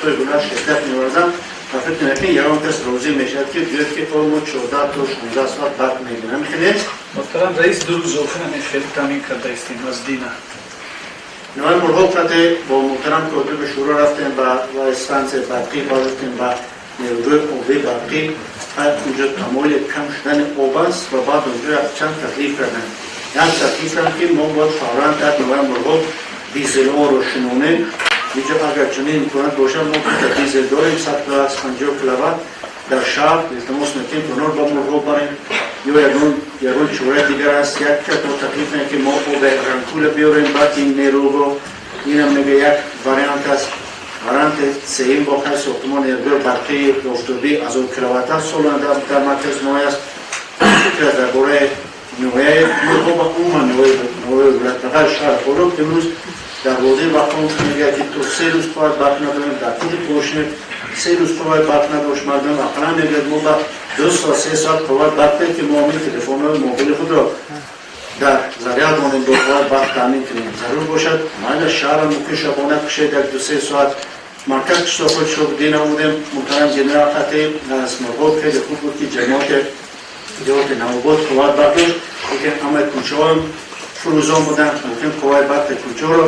деҳотҳои вилоят шиддат меварзанд ва фикр мекунем, ягон кас розӣ мешавад, ки гӯяд, ки мо 14 то 16 соат барқ мегирем. Ҳамин хеле? Муҳтарам раис, 2 рӯз охир ҳамин хеле таъмин карда истем аз дина. Ноҳияи Мурғоб қате бо муҳтарам котиби шӯро рафтем ба стансияи барқӣ, баъд рафтем ба нерӯгоҳи оби барқӣ. Унҷо тамоили кам шудани об аст ва баъд унҷо чанд таклиф кардем. Як таклиф кардем, ки мо бояд фавран дар ноҳияи Мурғоб дизелҳоро шинонем. Инҷо агар чунин имконият бошад, мо дута дизел дорем, 150 киловатт дар шаҳр. Илтимос мекунем, ки онҳоро ба Мурғоб барем ё ягон чораи дигар аст. Як мо таклиф мекунем, ки мо оби Ранкула биёрем баъд ин нерӯгоҳ. Инам мега як вариант аст. Варианти сеюм бо хай сохтумон нерӯгоҳи барқии офтобӣ 1000 киловатт аст, солона дар маркази ноҳия аст. Фикр аст дар бораи ноҳияи Мурғоб ва умуман ноҳияи вилоят, фақат шаҳр Хоруғ. Имрӯз дар водии Вахон мегӯяд, ки то 3 рӯз қувват барқ надорем. Дар худи Пошнев 3 рӯз қувват барқ надошт. Мардум ақаллан мегӯяд, мо ба 2 соат, 3 соат қувват барқ дед, ки мо ҳамин телефонҳои мобили худро дар заряд монем, бо қувват барқ таъмин кунем. Зарур бошад, майла, шаҳрам мумкин шабона кушед як 2-3 соат. Марказ қишлоқҳои чишлоқдӣ намудем, муҳтарам генерал хатиб. Аз Мурғоб хеле хуб буд, ки ҷамоати деҳоти Навобод қувват барқ дошт, лекин ҳамаи кӯчаҳоам фурӯзон буданд. Мумкин қувваи барқи кӯчаро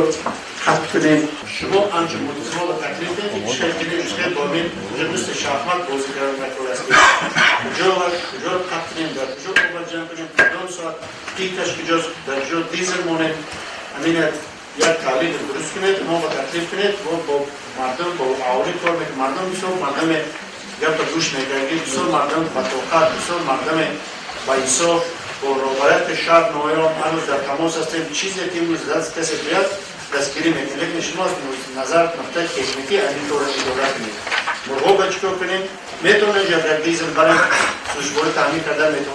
қатъ кунем. Шумо анча мутасимола таклиф кунед, ки чӣ кунем, чӣ бо мин мисли шахмат бозӣ кардан накор аст, ки куҷо ва куҷо қатъ кунем, дар куҷо оба ҷамъ кунем, кадом соат пикаш куҷост, дар куҷо дизел монем. Ҳамин як таҳлил дуруст кунед, мо ба таклиф кунед. Мо бо мардум, бо аҳолӣ кор мекунем. Мардум бисёр мардуме гапа гӯш мекард, бисёр мардум ба тоқат, бисёр мардуме ба инсоф. Бо роҳбарияти шаҳр, ноҳияҳо ҳанӯз дар тамос ҳастем. Чизе ки имрӯз даст касе биёд, дастгирӣ мекунем, лекин шумо аз назар нуқтаи техникӣ ҳамин корро идора кунед. Мурғоба чӣ кор кунем? Метавонем як дизел барем, сӯзишворӣ таъмин карда метавонем.